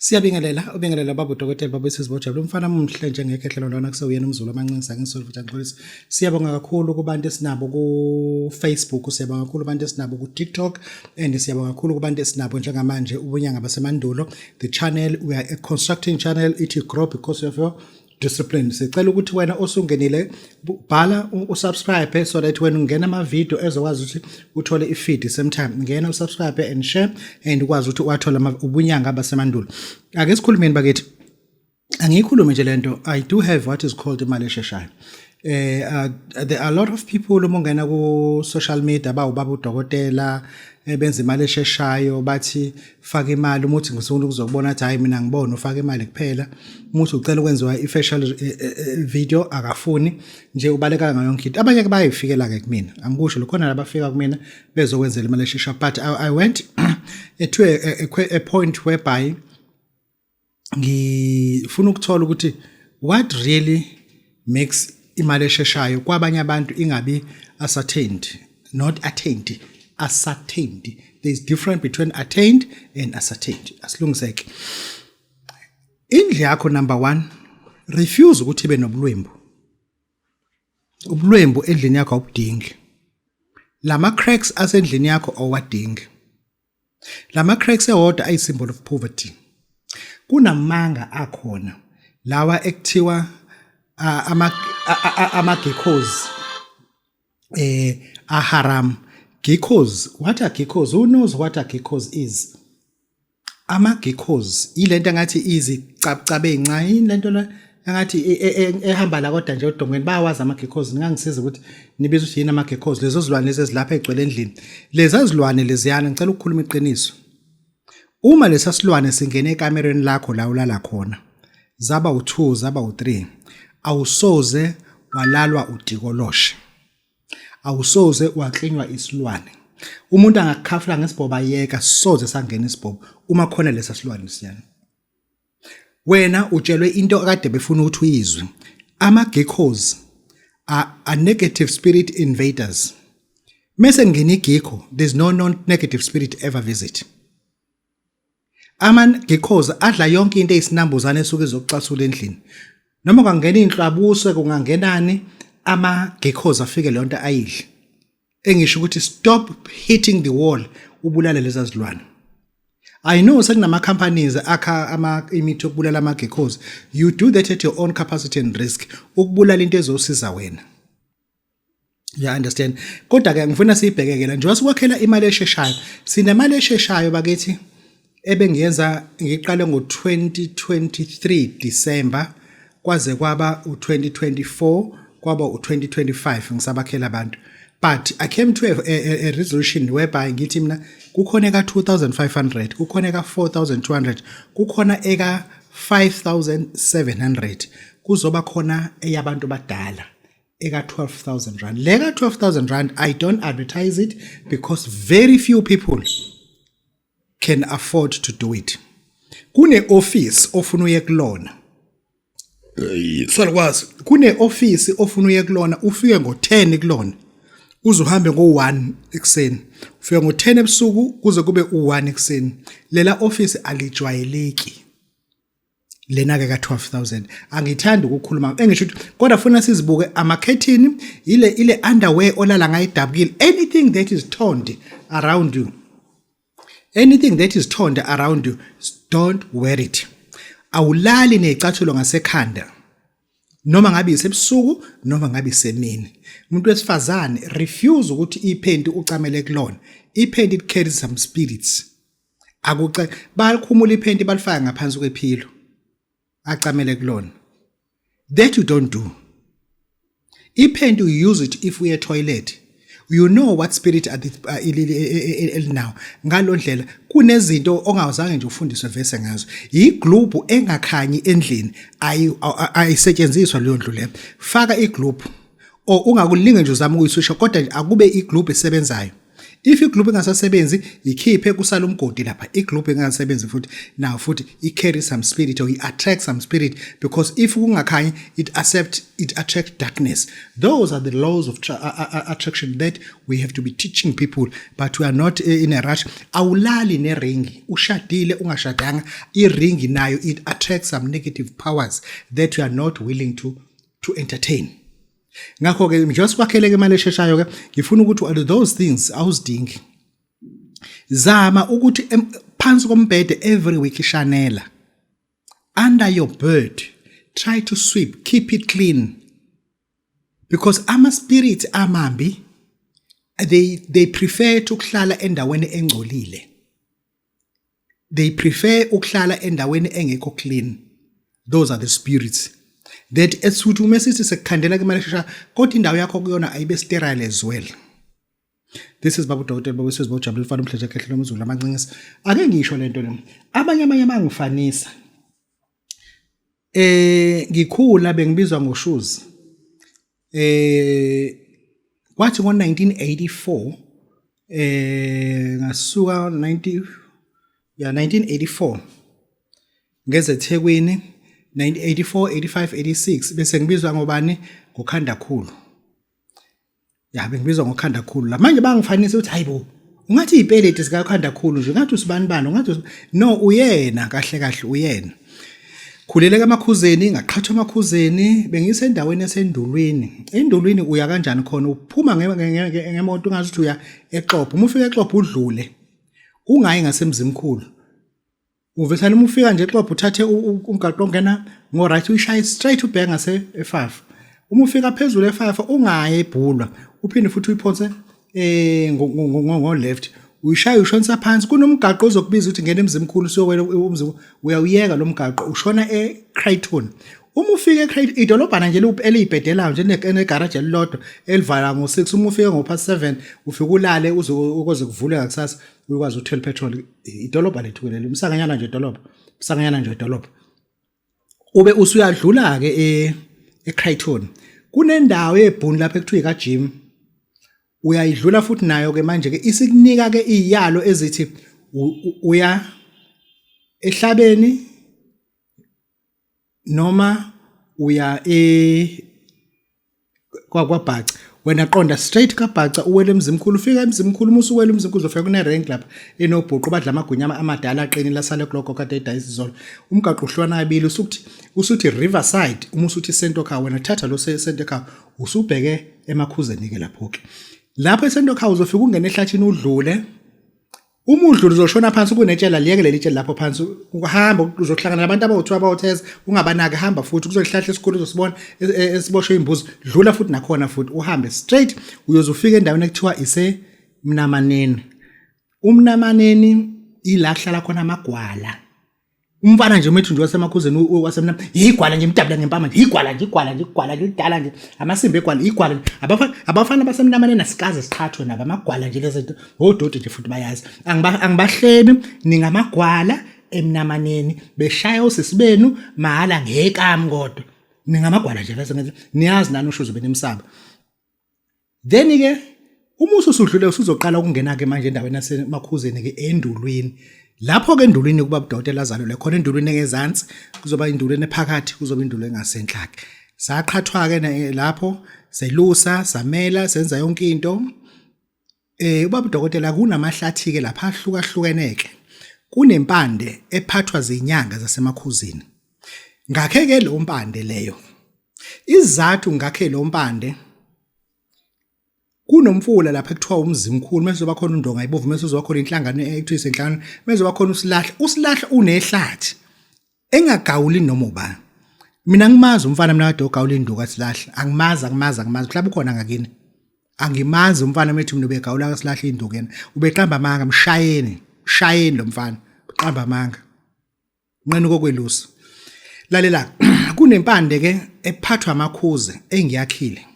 Siyabingelela, ubingelela baba udokotela baba isizibojabula umfana omuhle njengekhehlelo lona kusewuyena umZulu amancane ngisolo futhi angixolisi. Siyabonga kakhulu kubantu esinabo ku Facebook, siyabonga kakhulu kubantu esinabo ku TikTok and siyabonga kakhulu kubantu esinabo njengamanje ubunyanga basemandulo. The channel, we are a constructing channel, it will grow because of your discipline. Sicela ukuthi wena osungenile bhala usubscribe so that wena ungena ama video ezokwazi ukuthi uthole i-feed same time. Ngena usubscribe and share and ukwazi ukuthi uwathole ubunyanga basemandulo. Ake sikhulumeni bakithi. Angiyikhulume nje lento. I do have what is called imali esheshayo. There are a lot of people uma ungena ku social media bawubaba udokotela, benza imali esheshayo, bathi faka imali. Uma uthi ngifuna ukuzokubona, athi hayi, mina ngibona ufaka imali kuphela. Uma uthi ucela ukwenziwa i-facial video, akafuni nje, ubaleka ngayo yonke into. Abanye ke bayayifikela ke kumina, angikusho lokhona labafika kumina bezokwenzela imali esheshayo, but I went to a point whereby ngifuna ukuthola ukuthi what really makes imali esheshayo kwabanye abantu ingabi ascertained, not attained, ascertained. There is difference between attained and ascertained. Asilungiseke. Indlu yakho, number 1, refuse ukuthi ibe nobulwembu. Ubulwembu endlini yakho awubudingi. Lama cracks asendlini yakho awadingi. Lama cracks ewodwa ayisymbol of poverty. Kunamanga akhona lawa ekuthiwa ama geckos, aharam geckos. What are geckos? Who knows what a geckos is? Ama geckos ilento engathi izicabucabe ezincane, yini lento le engathi ehamba la kodwa nje odongweni? Bayawazi ama geckos? Ningangisiza ukuthi nibiza ukuthi yini ama geckos, lezo zilwane lezi ezilapha egcwele endlini, lezi zilwane leziyana. Ngicela ukukhuluma iqiniso, uma lesa silwane singene ekamereni lakho la ulala khona, zaba u2, zaba u3, awusoze walalwa utikoloshe, awusoze waklinywa isilwane. Umuntu angakukhafula ngesibhoba, yeka, soze sangena isibhobo uma khona lesa silwane siyana. Wena utshelwe into akade befuna ukuthi uyizwe. Ama geckos are negative spirit invaders. Mase ngena igecko, there's no non negative spirit ever visit. Ama geckos adla yonke into eyisinambuzane esuke izokucasula endlini. Noma kungangena inhlwabuse, kungangenani, ama geckos afike leyo nto ayidle. Engisho ukuthi stop hitting the wall, ubulale lezi zilwane. I know sekunama companies akha ama imithi yokubulala ama geckos. You do that at your own capacity and risk, ukubulala into ezosiza wena. You understand? Kodwa ke ngifuna siyibheke ke la njengoba sikwakhela imali esheshayo. Sinemali esheshayo bakithi ebengiyenza, ngiqale ngo-2023 December kwaze kwaba u-2024, kwaba u-2025 ngisabakhela abantu, but I came to a resolution whereby ngithi mina kukhona eka 2500, kukhona eka 4200, kukhona eka 5700, kuzoba khona eyabantu badala eka R12,000. Le ka R12,000, I don't advertise it because very few people can afford to do it. Kune office ofuna uye kulona, salukwazi, kune office ofuna uye kulona, ufike ngo10 kulona, uze uhambe ngo1 ekuseni. Ufike ngo10 ebusuku kuze kube u1 ekuseni. Lela office alijwayeleki. Lena ke ka 12,000 angithandi ukukhuluma, engisho ukuthi kodwa funa sizibuke amakhethini, ile underwear olala ngayidabukile, anything that is torn around you, anything that is torn around you, don't wear it. Awulali nezicathulo ngasekhanda, noma ngabe isebusuku noma ngabe isemini. Umuntu wesifazane, refuse ukuthi iphenti ucamele kulona. Iphenti, it carries some spirits. Akuce bayakhumula iphenti, balifaka ngaphansi kwepillow, acamele kulona. That you don't do. Iphenti, you use it if uye toilet. You know what spirit elinawo ngalondlela. Kunezinto ongawuzange nje ufundiswe vese ngazo. Iglobe engakhanyi endlini ayisetshenziswa leyo ndlu leyo. Faka iglobe or ungakulinge nje uzama ukuyiswisha, kodwa nje akube iglobe esebenzayo. If igluphu ingasasebenzi, ikhiphe, kusala umgodi lapha. Igluphu ingasasebenzi futhi now futhi i carry some spirit or i attract some spirit, because if kungakhanyi, it accept, it attract darkness. Those are the laws of attraction that we have to be teaching people, but we are not in a rush. Awulali neringi, ushadile, ungashadanga, iringi nayo it attracts some negative powers that we are not willing to entertain. Ngakho ke njengoba sikwakheleke imali esheshayo ke, ngifuna ukuthi those things awuzidingi. Zama ukuthi phansi kombhede every week ishanela. Under your bed, try to sweep, keep it clean, because ama spirits amambi, they prefer to ukuhlala endaweni engcolile. They prefer ukuhlala endaweni engekho clean. Those are the spirits that ethuthi uma sithi sekukhandela ke imali eshesha, kodwa indawo yakho kuyona ayibe sterile as well. This is Babu Dokotela Babusizwe Bojabula Mfana Umhleje Khehle Nomzulu Amancinisa. Ake ngisho lento le, abanye bangifanisa. Ngikhula bengibizwa ngoshoes. Kwathi ngo1984, ngasuka 90 ya 1984 ngeze eThekwini, 1984, 85, 86, bese ngibizwa ngobani? Ngokhanda khulu. Ya, bengibizwa ngokhanda khulu. La manje bangifanisa ukuthi, "Hayibo, ungathi iy'peleti zikakhanda khulu nje, ungathi usibani bani, ungathi." No, uyena kahle kahle, uyena. Khulele kamakhuzeni, ngaqhathwa emakhuzeni. Bengisendaweni esendulwini. Endulwini uya kanjani khona? Uphuma ngemoto, ungazi ukuthi uya eXobho. Uma ufika eXobho, udlule ungayi ngasemzimkhulu, uvesana. Uma ufika nje eXobho, uthathe umgaqo ongena ngo-right, uyishaye straight, ubheke ngase eFafa. Uma ufika phezulu eFafa, ungayi ebhulwa, uphinde futhi uyiphonse ngo left, uyishaya, ushonisa phansi. Kunomgaqo ozokubiza ukuthi ngena emzimkhulu, siyowela umzimkhulu. Uyawuyeka lo mgaqo, ushona eCreighton. Uma ufika eCreighton, idolobhana nje eliyibhedelayo nje, negaraji elilodwa elivala ngo-6. Uma ufika ngo-past 7, ufika ulale uze ukuze kuvule ngakusasa, ukwazi ukuthola petrol. Idolobha lethu leli, umsanganyana nje idolobha, umsanganyana nje idolobha. Ube usuyadlula ke eCreighton, kunendawo ebhuni lapha ekuthiwa ikaJim. Uyayidlula futhi nayo ke. Manje ke isikunika ke iziyalo ezithi uya ehlabeni noma uya kwaBhaca. Wena qonda straight kaBhaca, uwele emzimkhulu. Ufika emzimkhulu, uma usuwela umzimkhulu, uzofika kune-rank lapha enobhuqu, badla amagwinya amadala aqinile asale kulokho kade edayisa izolo. Umgaqo uhlukana kabili, usuthi Riverside, uma usuthi Centocow. Wena thatha lo Centocow, usubheke emakhuzeni-ke lapho-ke. Lapho eCentocow uzofika ungene ehlathini, udlule. Uma udlula, uzoshona phansi, kunetshela, liyeke leli tshela lapho phansi. Uhamba, uzohlangana nabantu abawu-2 abawutheza, ungabanaki. Hamba futhi, kuzoyihlahla esikhulu uzosibona esiboshwe imbuzi. Dlula futhi nakhona futhi, uhambe straight, uyoze ufike endaweni ekuthiwa isemnamaneni. Umnamaneni ila kuhlala khona amagwala. Umfana nje umethu nje wasemakhuzeni, wasemnama, igwala nje, imdabula ngempama nje, igwala nje, igwala nje, igwala nje lidala nje, amasimba egwala, igwala nje. Abafana basemnamaneni asikaze siqhathwe nabo, amagwala nje lezi zinto, odoti nje futhi bayazi. Angibahlebi, ningamagwala emnamaneni, beshaya osisi benu mahhala ngekami, kodwa ningamagwala nje bese ngithi niyazi nani ushuzo benimsaba. Then ke uma ususudlule, usuzoqala ukungena ke manje endaweni yasemakhuzeni ke, endulwini. Lapho ke endulwini kuba udokotela azalelwe khona, endulwini engezansi, kuzoba indulweni ephakathi, kuzoba indulo engasenhla ke. Saqhathwa ke lapho, selusa, samela, senza yonke into. Ubaba udokotela, kunamahlathi ke lapha ahlukahlukeneke. Kunempande ephathwa zinyanga zasemakhuzini. Ngakhe ke lo mpande leyo. Izathu ngakhe lo mpande, kunomfula lapha ekuthiwa umzimkhulu, mase kuzoba khona undonga ibovu, mase kuzoba khona inhlangano ekuthiwa isenhlangano, mase kuzoba khona usilahla. Usilahla unehlathi engagawuli noma ubani. Mina ngimazi umfana mina kade ogawula induku asilahla. Angimazi, angimazi, angimazi. Mhlawumbe ukhona ngakini. Angimazi umfana methi mina ubegawula kasilahla induku, yena ubeqamba amanga. Mshayeni, mshayeni lo mfana, uqamba amanga. Nqena kokwelusa. Lalela, kunempande ke ephathwa amakhuze engiyakhile.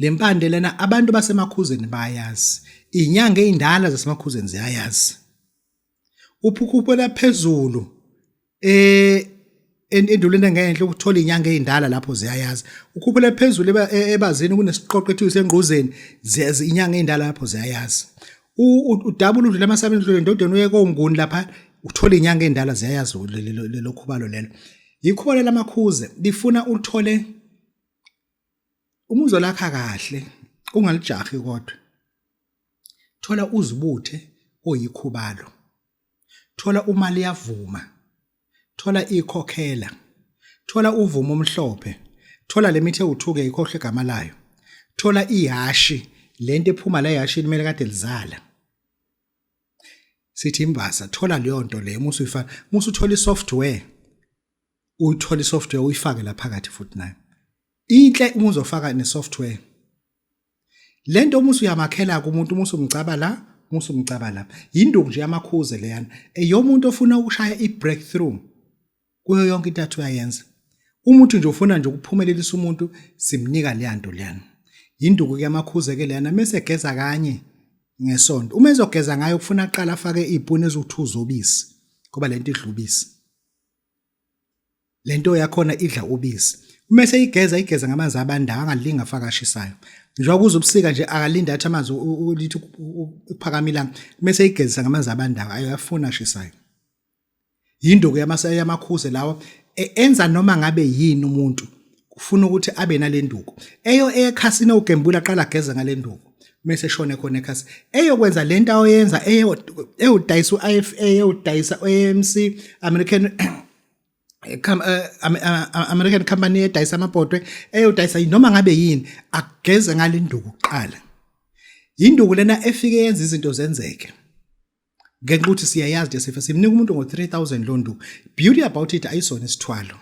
Le mpande lena abantu basemakhuzeni bayazi. Inyanga ezindala zasemakhuzeni ziyayazi. Uphukhuphela phezulu. Endulini engenhla ukuthola inyanga ezindala lapho ziyayazi. Ukhuphule phezulu ebazini kunesiqoqo ethiwe sengquzeni, inyanga ezindala lapho ziyayazi. Udabula udlule amasabeni udlule endodeni uye koMnguni lapha uthola inyanga ezindala ziyayazi lelo khubalo lelo. Yikhubalo lamakhuze lifuna uthole uma uzolakha kahle ungalijahi kodwa. Thola uzibuthe oyikhubalo. Thola umaliyavuma. Thola ikhokhela. Thola uvumo omhlophe. Thola le mithi ewuthuke ikhohlwe igama layo. Thola ihashi lento ephuma la ehashini kumele kade lizala. Sithi imbasa thola leyo nto leyo uma usuyifaka uma usuthola i-software uyithola i-software uyifake la phakathi futhi nayo. Inhle uma uzofaka ne-software. Lento uma usuyamakhela kumuntu uma usumcaba la uma usumcaba la yinduku nje yamakhuze leyana eyomuntu ofuna ukushaya i-breakthrough kuyo yonke into athi uyayenza. Umuntu nje ufuna nje ukuphumelelisa umuntu simnika leya nto leyana. Yinduku ke yamakhuze ke leyana mese egeza kanye ngesonto. Uma ezogeza ngayo kufuna aqale afake izipuni eziwu-2 zobisi ngoba lento idla ubisi. Lento yakhona idla ubisi. Uma eseyigeza igeza ngamanzi abandayo angalingi afake ashisayo. Njengoba kuze ubusika nje akalinde athi amanzi lithi ukuphakama ilanga. Uma eseyigezisa ngamanzi abandayo ayafuna ashisayo. Yinduku yamakhuze lawa enza noma ngabe yini umuntu kufuna ukuthi abe nalenduku. Eyo ekhasini ugembula aqala ageze ngalenduku. Mese eshone khona ekhasi. Eyokwenza lento ayoyenza eyodayisa u-IFA eyodayisa u-AMC American American company edayisa amabhodwe eyodayisa noma ngabe yini ageze ngalenduku kuqala. Yinduku lena efike yenza izinto zenzeke. Ngenxa ukuthi siyayazi nje sifa simnika umuntu ngo-3000 lo nduku. Beauty about it ayisona isithwalo.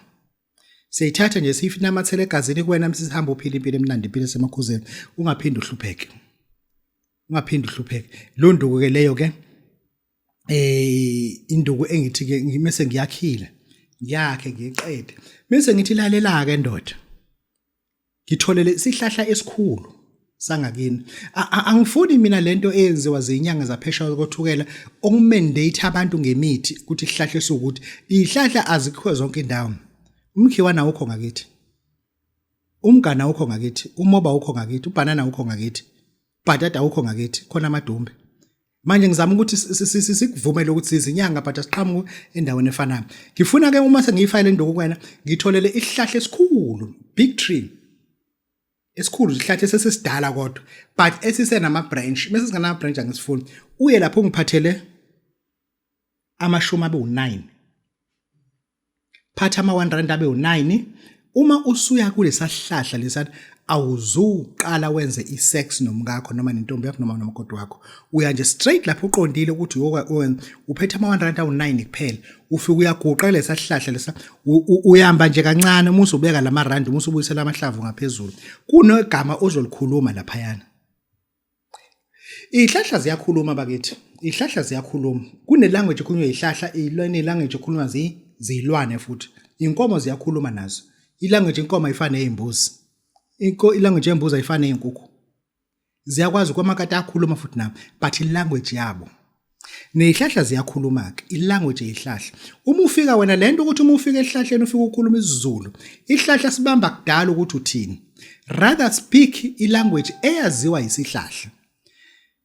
Siyayithatha nje siyinamathele egazini kuwena sihamba uphila impilo emnandi impilo esemakhuzeni ungaphinde uhlupheke. Ungaphinde uhlupheke. Lo nduku ke leyo ke induku engithi ke ngimese ngiyakhile ngiyakhe ngiyiqede bese ngithi lalela ke ndoda ngitholele isihlahla esikhulu sangakini angifuni mina lento eyenziwa zinyanga zaphesheya kothukela okumandate abantu ngemithi ukuthi isihlahla esukuthi izihlahla azikho zonke indawo umkhiwana awukho ngakithi umgana awukho ngakithi umoba awukho ngakithi ubhanana awukho ngakithi bhatata awukho ngakithi khona amadumbe manje ngizama ukuthi sikuvumele ukuthi sizinyanga but asiqhamuke endaweni efanayo ngifuna ke uma sengiyifayile induku kuwena ngitholele isihlahla esikhulu big tree esikhulu isihlahla esesidala kodwa but esisenama branch mase singanama branch angisifuni uye lapho ungiphathele amashumi abe u9 phatha ama 1 rand abe u9 uma usuya kulesasihlahla lesana awuzuqala wenze isex nomkakho noma nentombi yakho noma nomakoti wakho uya nje straight lapho uqondile ukuthi uphethe ama 1 rand awu9 kuphela ufike uyaguqa kulesasihlahla lesa uyamba nje kancane uma usubeka lama rand uma usubuyisela amahlamvu ngaphezulu kunegama ozolikhuluma laphayana Izihlahla ziyakhuluma bakithi. Izihlahla ziyakhuluma. Kune language ekhulunywa izihlahla, ilwane language ekhulunywa zilwane futhi. Inkomo ziyakhuluma nazo. Ilanguage inkomo ayifani nezimbuzi. Inko ilanguage yembuzi ayifani nezinkukhu. Ziyakwazi kwamakati akhuluma futhi nabo, but ilanguage yabo. Nezihlahla ziyakhuluma ke, ilanguage yezihlahla. Uma ufika wena lento ukuthi uma ufika esihlahleni ufika ukhuluma isiZulu, isihlahla sibamba kudala ukuthi uthini. Rather speak ilanguage eyaziwa yisihlahla.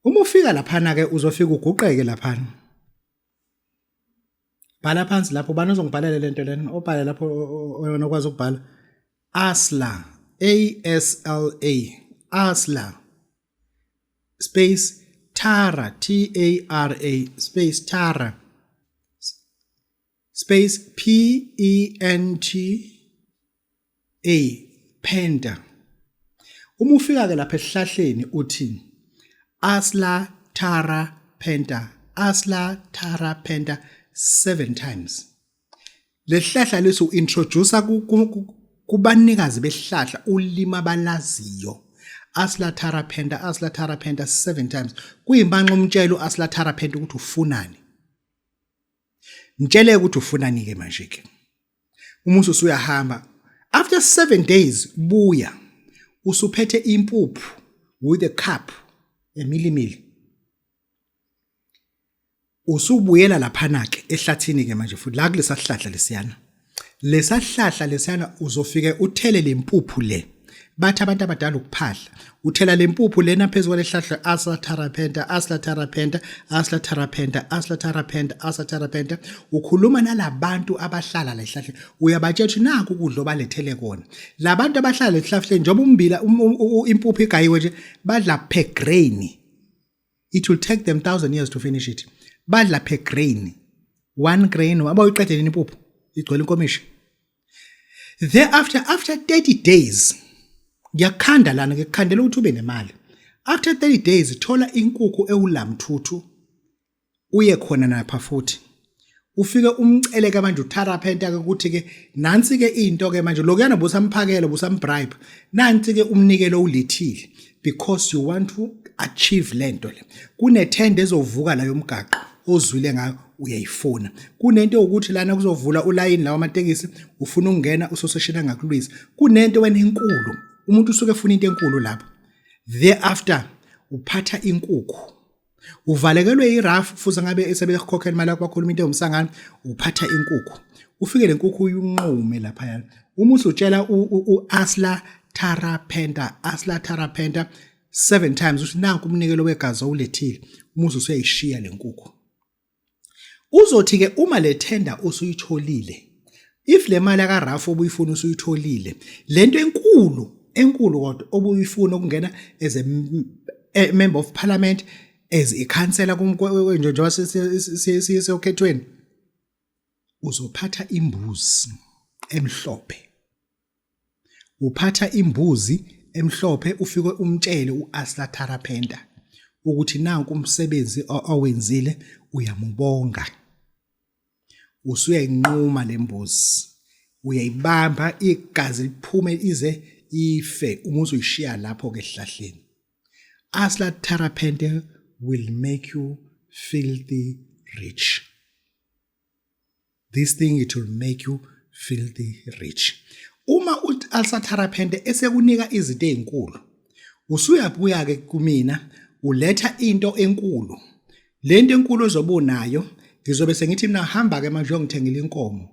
Uma ufika laphana ke uzofika uguqeke laphana. Bhala phansi lapho ubani ozongibhalela lento lena obhale lapho oyona okwazi ukubhala. Asla A S L A Asla space Tara T A R A space Tara space P E N T A Penta. Uma ufika ke lapha esihlahleni uthi Asla Tara Penta Asla Tara Penta 7 times. Lesihlahla lesi uintroduce kubanikazi besihlahla ulimi abalaziyo. Asla Tara Penta Asla Tara Penta 7 times. Kuyimbanxa umtshela uAsla Tara Penta ukuthi ufunani. Mtshele ukuthi ufunani ke manje ke. Uma usuyahamba after 7 days buya usuphethe impuphu with a cup emilimili usubuyela laphana ke ehlathini ke manje futhi la kulesa sihlahla lesiyana. Lesahlahla lesana uzofike uthele lempuphu le. Bathi abantu abadala ukuphahla. Uthela lempuphu lena phezu kwalehlahla asla tharapenta asla tharapenta asla tharapenta asla tharapenta asla tharapenta ukhuluma nalabantu abahlala lehlahle uyabatshela ukuthi naku ukudla obalethele kona labantu abahlala lehlahleni njengoba umbila um, um, impuphu igayiwe nje badla per grain. It will take them 1000 years to finish it. Badla per grain, one grain abayiqedele impuphu igcwele inkomishi. Thereafter, after 30 days, ngiyakukhanda lana, ngikukhandela ukuthi ube nemali. After 30 days thola inkukhu ewulamthuthu uye khona napha futhi ufike umcele ke manje utharaphenta ke ukuthi ke nansi ke into ke manje lokuyana busamphakela busambribe nansi ke umnikelo ulithile because you want to achieve lento le. Kunethende ezovuka la yomgaqo ozwile ngayo, uyayifuna. Kunento ukuthi lana kuzovula ulayini lawa amatekisi, ufuna ukungena usoseshini angakulwisa. Kunento wena enkulu, umuntu usuke efuna into enkulu lapho. Thereafter uphatha inkukhu, uvalekelwe irafu futhi ngabe esebekukhokhela imali yakho, bakhuluma into ewumsangano. Uphatha inkukhu, ufike le nkukhu uyinqume laphaya. Uma usutshela u-Asla Tharapenta, Asla Tharapenta seven times uthi nanku umnikelo wegazi owulethile. Uma usuyayishiya le nkukhu, uzothi ke uma le tender usuyitholile, if le mali kaRafu obuyifuna usuyitholile, lento enkulu enkulu kodwa obuyifuna ukungena as a member of parliament, as ikhansela, njengoba siyokhethweni, uzophatha imbuzi emhlophe. Uphatha imbuzi emhlophe, ufike umtshele uAsla Tharapenta ukuthi nanku umsebenzi awenzile, uyamubonga. Usuyayinquma lembuzi, uyayibamba, igazi liphume ize ife. Uma uzuyishiya lapho ke esihlahleni, Asla Tharapente will make you filthy rich. This thing, it will make you filthy rich. Uma u-Alsatharapente esekunika izinto ezinkulu, usuyabuya ke kumina uletha into enkulu. Lento enkulu ozobe unayo, ngizobe sengithi mina hamba ke manje uyongithengela inkomo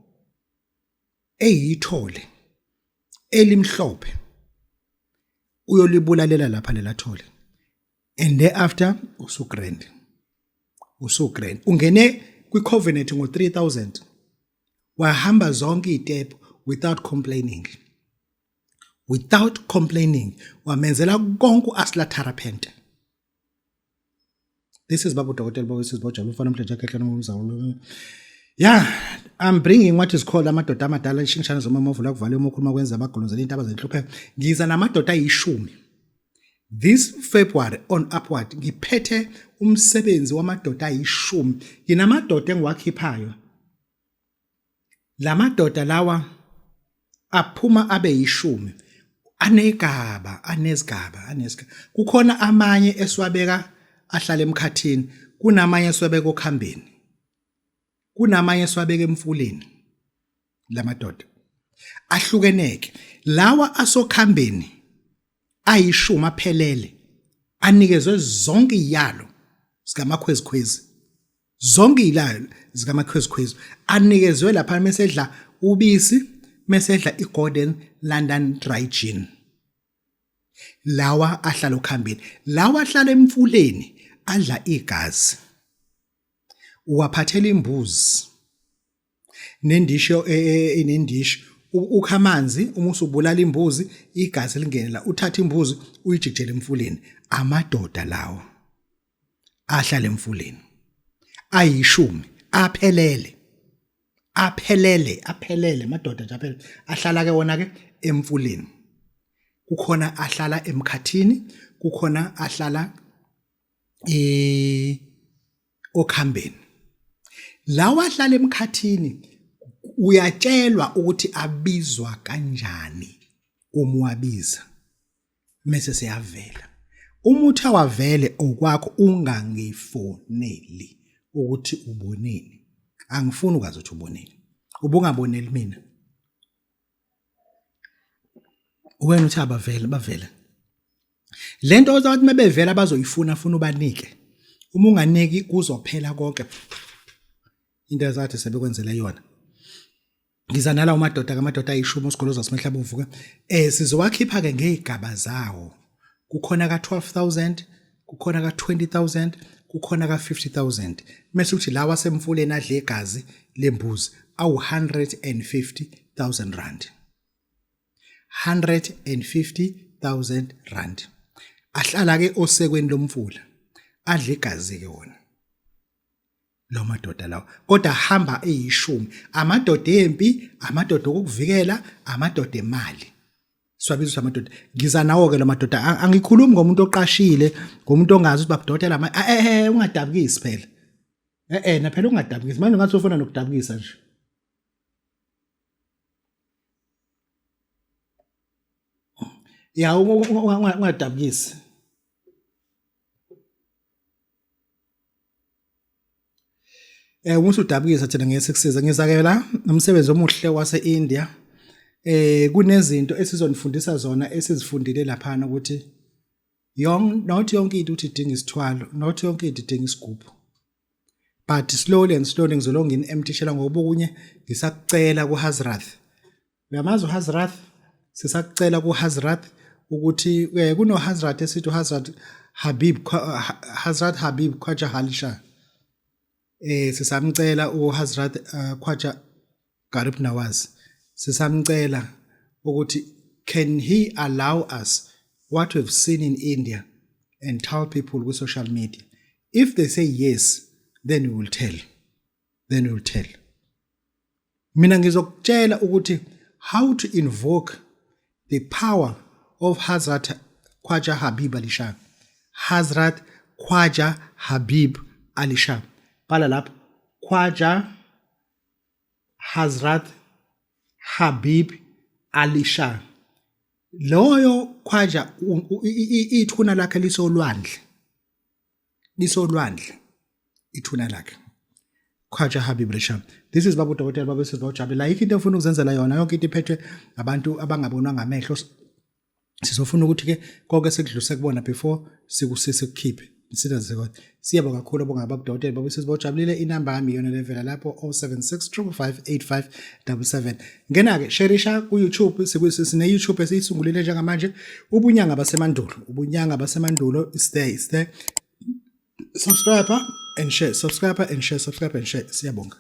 eyithole elimhlophe, uyolibulalela lapha lela thole, and thereafter usugrand, usugrand. Ungene kwi-covenant ngo-3000, wahamba zonke iy'tephu without complaining, without complaining. Wamenzela konke u-Asla Tharapente. This is Babu Dokotela Baba Sizibojaba umfana omhle nje khehla nomzawulo. Yeah, I'm bringing what is called amadoda amadala, ishingishane zomama ovula kuvale uma ukhuluma kwenza abagolozela intaba zenhlupheko. Ngiza namadoda ayishumi. This February on upward ngiphethe umsebenzi wamadoda ayishumi. Nginamadoda engiwakhiphayo. Lamadoda lawa aphuma abe yishumi, anegaba, anezigaba, anezigaba. Kukhona amanye esiwabeka ahlala emkhathini, kunamanye esiwabeka okhambeni, kunamanye esiwabeka emfuleni. Lamadoda ahlukeneke. Lawa asokhambeni ayishumi aphelele, anikezwe zonke iyalo zikamakhwezikhwezi, zonke izilayo zikamakhwezikhwezi anikezwe lapha, mesedla ubisi, mesedla iGolden London Dry Gin. Lawa ahlala okhambeni, lawa ahlala emfuleni adla igazi, uwaphathela imbuzi nendisho, e, e, inendishi, ukha amanzi. Uma usubulala imbuzi, igazi lingene la, uthatha imbuzi uyijikijele emfuleni. Amadoda lawo ahlala emfuleni ayishumi aphelele, aphelele, aphelele, madoda nje aphelele, ahlala ke wona ke emfuleni. Kukhona ahlala emkhathini, kukhona ahlala okhambeni. Lawa ahlala emkhathini uyatshelwa ukuthi abizwa kanjani uma uwabiza, mese siyavela. Uma uthi awavele okwakho, ungangifoneli ukuthi uboneni. Angifuni ukwazi ukuthi uboneni, ubungaboneli mina. Wena uthi abavele, bavele. Lento ozathi mebevela bazoyifuna, funa ubanike. Uma unganiki kuzophela konke into ezathi sebekwenzele yona. Ngiza nalawo madoda kamadoda ayishumi osigoloza simehla bovuka. Sizowakhipha ke ngezigaba zawo. Kukhona ka 12000, kukhona ka 20000, kukhona ka 50000. Mase uthi lawa semfuleni adle igazi lembuzi awu 150000 rand. 150,000 rand. Ahlala ke osekweni lomfula. Adle igazi ke wona. Lo madoda lawa kodwa hamba eyishumi amadoda empi, amadoda okukuvikela, amadoda emali. Siwabiza amadoda. Ngiza nawo ke lo madoda, angikhulumi ngomuntu oqashile, ngomuntu ongazi ukuthi babudokotela ungadabukisi phela. Na phela ungadabukisi. Manje ungathi ufuna nokudabukisa nje. Ya ungadabukisi. Uma usudabukisa thina ngeke sikusize. Ngiza-ke la nomsebenzi omuhle wase-India. Kunezinto esizonifundisa zona esizifundile laphana ukuthi yon not yonke into ukuthi idinga isithwalo, not yonke into idinga isigubhu. But slowly and slowly ngizolonga ngini-emptishela ngoba okunye ngisakucela kuHazrath. Uyamazi uHazrath? Sisakucela kuHazrath ukuthi kunoHazrath esithi uHazrath Habib Hazrat Habib Khwaja Halisha. Sisamcela uHazrath Khwaja Garib Nawaz. Sisamcela ukuthi can he allow us what we've seen in India and tell people ku social media. If they say yes, then we will tell. Then we will tell. Mina ngizokutshela ukuthi how to invoke the power of Hazrat Khwaja Habib Ali Shah. Hazrat Khwaja Habib Ali Shah. Bhala lapho Khwaja Hazrat Habib Ali Shah. Loyo Khwaja ithuna lakhe lisolwandle. Lisolwandle ithuna lakhe. Khwaja Habib Risham. This is Babu Dokotela Babu Sizwa Ujabule. Ayikho into ofuna ukuzenzela yona, yonke into iphethwe abantu abangabonwa ngamehlo. Sizofuna ukuthi ke konke sekudluse kubona before sikusise kukhiphe. Sina kodwa. Siyabonga kakhulu bonga Babu Dokotela Babu Sizwa Ujabulile. Inamba yami iyona levela lapho 0765558577. Ngena ke shareisha ku YouTube, sine YouTube esiyisungulile njengamanje ubunyanga basemandulo. Ubunyanga basemandulo is there, is there. Subscribe and share, subscribe and share, subscribe and share. Siyabonga.